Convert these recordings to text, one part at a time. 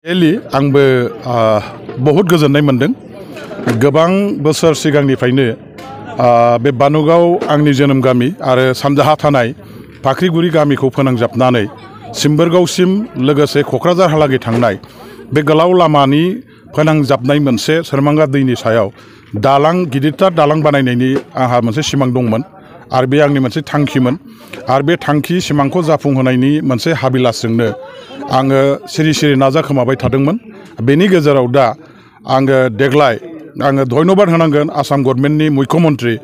एलि आंबो बहुत गोजोननाय मोनदों। गोबां बोसोर सिगांनिफ्रायनो बे बानुगाव आंनि जोनोम गामि आरो सानजाहा थानाय फाख्रिगुरि गामिखौ फोनांजाबनानै सिम्बोरगावसिम लोगोसे क'क्राझारहालागै थांनाय बे गोलाव लामानि फोनांजाबनाय मोनसे सोरमांगा दैनि सायाव दालां गिदिरथार दालां बानायनायनि आंहा मोनसे सिमां दंमोन आरो बे आंनि मोनसे थांखिमोन आरो बे थांखि सिमांखौ जाफुंहोनायनि मोनसे हाबिलासजोंनो आङो सिरि सिरि नाजाखोमाबाय थादोंमोन। बेनि गेजेराव दा आङो देग्लाय धन्यबाद होनांगोन आसाम गभर्नमेन्टनि मुख्यमन्त्री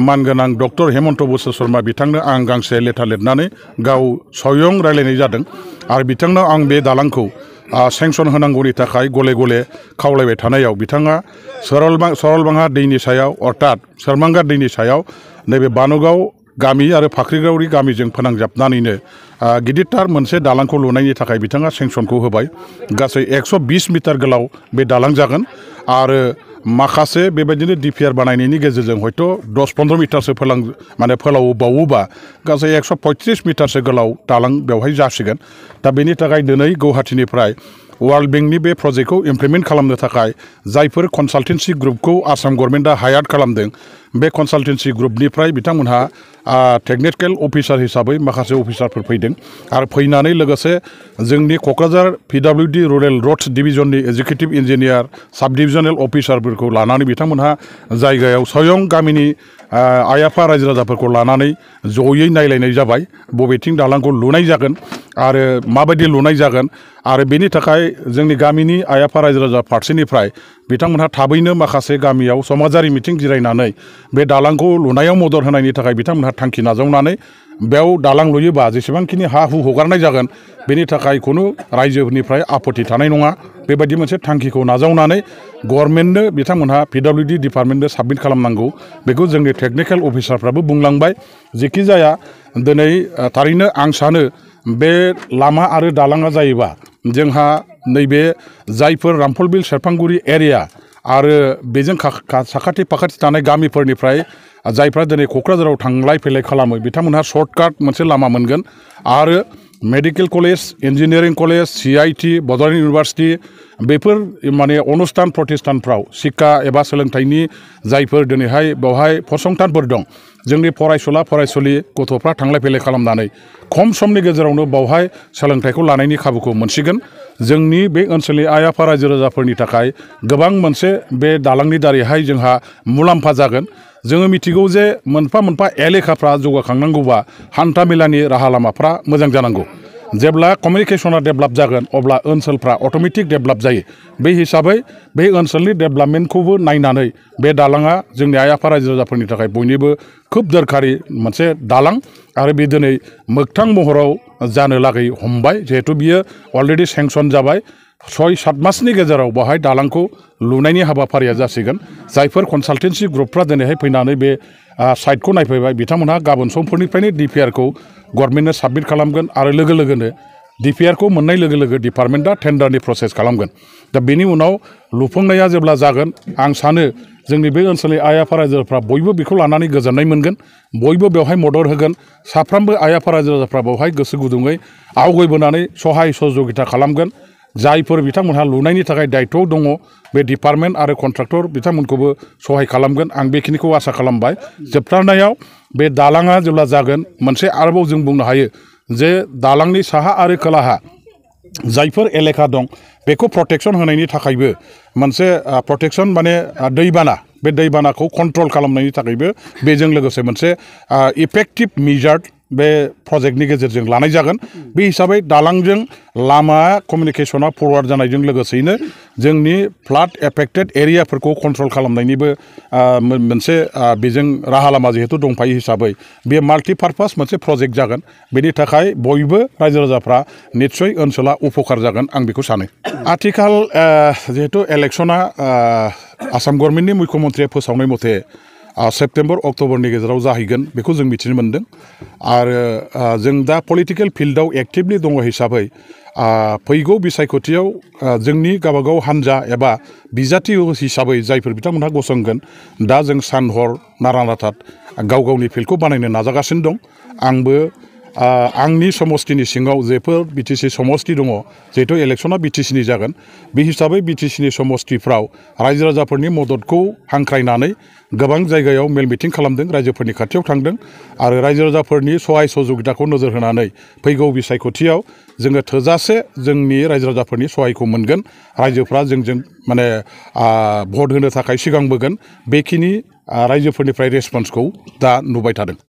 मानगोनां डक्टर हेमन्त बिश्व शर्मा बिथांनो आं गांसे लेटार लिरनानै गाव स्वयं रायलायनाय जादों आरो बिथांनो आं बे दालांखौ सेंसन होनांगौनि थाखाय गले गले खावलायबाय थानायाव बिथाङा सरलबाङा दैनि सायाव अर्थात सोरमांगा दैनि सायाव नैबे बानुगाव गामि आरो फाख्रिगुरि गामिजों फोनांजाबनानैनो गिदिरथार मोनसे दालांखौ लुनायनि थाखाय बिथाङा सेंसनखौ होबाय। गासै 120 मिटार गोलाव बे दालां जागोन आरो माखासे बेबायदिनो डिपिआर बानायनायनि गेजेरजों हयथ' 10-15 मिटारसो फोलावबावोबा गासै 135 मिटारसो गोलाव दालां बेवहाय जासिगोन। दा बेनि थाखाय दिनै गुवाहाटीनिफ्राय वर्ल्ड बेंकनि बे प्रजेक्टखौ इमप्लिमेन्ट खालामनो थाखाय जायफोर कनसाल्टेन्सि ग्रुपखौ आसाम गभर्नमेन्टआ हायार खालामदों बे कनसाल्टेन्सि ग्रुपनिफ्राय बिथांमोनहा टेकनिकेल अफिसार हिसाबै माखासे अफिसारफोर फैदों आरो फैनानै लोगोसे जोंनि क'क्राझार पिडब्लिउडि रुरेल रड्स डिभिजननि एक्जिकिउटिभ इन्जिनियार साब डिभिजनेल अफिसारफोरखौ लानानै बिथांमोनहा जायगायाव स्वयं गामिनि आइ आफा रायजो राजाफोरखौ लानानै जयै नायलायनाय जाबाय बबेथिं दालांखौ लुनाय जागोन आरो माबायदि लुनाय जागोन आरो बेनि थाखाय जोंनि गामिनि आइ आफा रायजो राजा फारसेनिफ्राय बिथांमोनहा थाबैनो माखासे गामियाव समाजारि मिथिं जिरायनानै बे दालांखौ लुनायाव मदद होनायनि थाखाय बिथांमोनहा थांखि नाजावनानै बेयाव दालां लुयोबा जेसेबांखिनि हा हु हगारनाय जागोन बेनि थाखाय खुनु रायजोनिफ्राय आपत्ति थानाय नङा बेबायदि मोनसे थांखिखौ नाजावनानै गभर्नमेन्टनो बिथांमोनहा पिडब्लिउडि डिपार्टमेन्टनो साबमिट खालामनांगौ बेखौ जोंनि टेकनिकेल अफिसारफ्राबो बुंलांबाय। जेखि जाया दिनै थारैनो आं सानो बे लामा आरो दालाङा जायोबा जोंहा नैबे जायफोर रामफलबिल सेरफांगुरि एरिया आरो बेजों साखाथि फाखाथि थानाय गामिफोरनिफ्राय जायफ्रा दिनै क'क्राझाराव थांलाय फैलाय खालामो बिथांमोनहा सर्टकाट मोनसे लामा मोनगोन आरो medical college engineering college CIT Bodoland university बेफोर अनुस्थान प्रतिष्ठानफ्राव शिक्षा एबा सोलोंथाइनि जायफोर दिनैहाय बेवहाय फसंथानफोर दं जोंनि फरायसुला फरायसुलि गथ'फ्रा थांलाय फैलाय खालामनानै खम समनि गेजेरावनो बावहाय सोलोंथाइखौ लानायनि खाबुखौ मोनसिगोन। जोंनि बे ओनसोलनि आइ आफा रायजो राजाफोरनि थाखाय गोबां मोनसे बे दालांनि दारैहाय जोंहा मुलाम्फा जागोन। जोङो मिथिगौ जे मोनफा मोनफा एलेखाफ्रा जौगाखांनांगौबा हान्था मेलानि राहा लामाफ्रा मोजां जानांगौ। जेब्ला कमिउनिकेशना डेभेलप जागोन अब्ला ओनसोलफ्रा अट'मेटिक डेभेलप जायो। बे हिसाबै बे ओनसोलनि डेभेलपमेन्टखौबो नायनानै बे दालाङा जोंनि आइ आफा रायजो राजाफोरनि थाखाय बयनिबो खोब दरखारि मोनसे दालां आरो बे दिनै मोगथां महराव जानो लागै हमबाय जिहेथु बियो अलरेडि सेंसन जाबाय। 6-7 मासनि गेजेराव बेवहाय दालांखौ लुनायनि हाबाफारिया जासिगोन। जायफोर कनसाल्टेन्सि ग्रुपफ्रा दिनैहाय फैनानै बे साइटखौ नायफैबाय बिथांमोनहा गाबोन समफोरनिफ्रायनो डिपिआरखौ गभर्नमेन्टनो साबमिट खालामगोन आरो लोगो लोगोनो डिपिआरखौ मोननाय लोगो लोगो डिपार्टमेन्टआ टेन्डारनि प्रसेस खालामगोन। दा बेनि उनाव लुफुंनाया जेब्ला जागोन आं सानो जोंनि बे ओनसोलनि आइ आफा रायजो राजाफ्रा बयबो बेखौ लानानै गोजोननाय मोनगोन बयबो बेवहाय मदद होगोन। साफ्रोमबो आइ आफा रायजो राजाफ्रा बेवहाय गोसो गुदुङै आवगायबोनानै सहाय सहजुगिता खालामगोन। जायफोर बिथांमोनहा लुनायनि थाखाय दायित्व दङ बे डिपार्टमेन्ट आरो कन्ट्राक्टर बिथांमोनखौबो सहाय खालामगोन आं बेखिनिखौ आसा खालामबाय। जोबथारनायाव बे दालाङा जेब्ला जागोन मोनसे आरोबाव जों बुंनो हायो जे दालांनि साहा आरो खोलाहा जायफोर एलेखा दं बेखौ प्रटेक्सन होनायनि थाखायबो मोनसे प्रटेक्सन दैबाना बे दैबानाखौ कन्ट्रल खालामनायनि थाखायबो बेजों लोगोसे मोनसे इफेक्टिभ मेजार्ड बे प्रजेक्टनि गेजेरजों लानाय जागोन। बे हिसाबै दालांजों लामा कमिउनिकेशना फरवार्ड जानायजों लोगोसेयैनो जोंनि फ्लाड एफेक्टेड एरियाफोरखौ कन्ट्रल खालामनायनिबो मोनसे बेजों राहा लामा जिहेतु दंफायो हिसाबै बे माल्टिपार्पास मोनसे प्रजेक्ट जागोन। बेनि थाखाय बयबो रायजो राजाफ्रा निस्सय ओनसोला उपकार जागोन आं बेखौ सानो। आथिखाल जिहेतु इलेक्सना आसाम गभर्नमेन्टनि मुख्यमन्त्रिया फोसावनाय मथे सेप्तेम्बर अक्ट'बरनि गेजेराव जाहैगोन बेखौ जों मिथिनो मोन्दों आरो जों दा पलिटिकेल फिल्डआव एक्टिभलि दङ हिसाबै फैगौ बिसायख'थियाव जोंनि गावबागाव हान्जा एबा बिजाथि हिसाबै जायफोर बिथांमोनहा गसंगोन दा जों सान हर नारा नाथा गाव गावनि फिल्डखौ बानायनो नाजागासिनो दं। आंबो आंनि समस्तिनि सिङाव जेफोर बिटिसि समस्ति दङ जिहेतु इलेक्सना बिटिसिनि जागोन बे हिसाबै बिटिसिनि समस्तिफ्राव रायजो राजाफोरनि मददखौ हांख्रायनानै गोबां जायगायाव मेल मिटिं खालामदों रायजोफोरनि खाथियाव थांदों आरो रायजो राजाफोरनि सहाय सहजुगिताखौ नोजोर होनानै फैगौ बिसायख'थियाव जोङो थोजासे जोंनि रायजो राजाफोरनि सहायखौ मोनगोन रायजोफ्रा जोंजों माने भट होनो थाखाय सिगांबोगोन बेखिनि रायजोफोरनिफ्राय रेसपन्सखौ दा नुबाय थादों।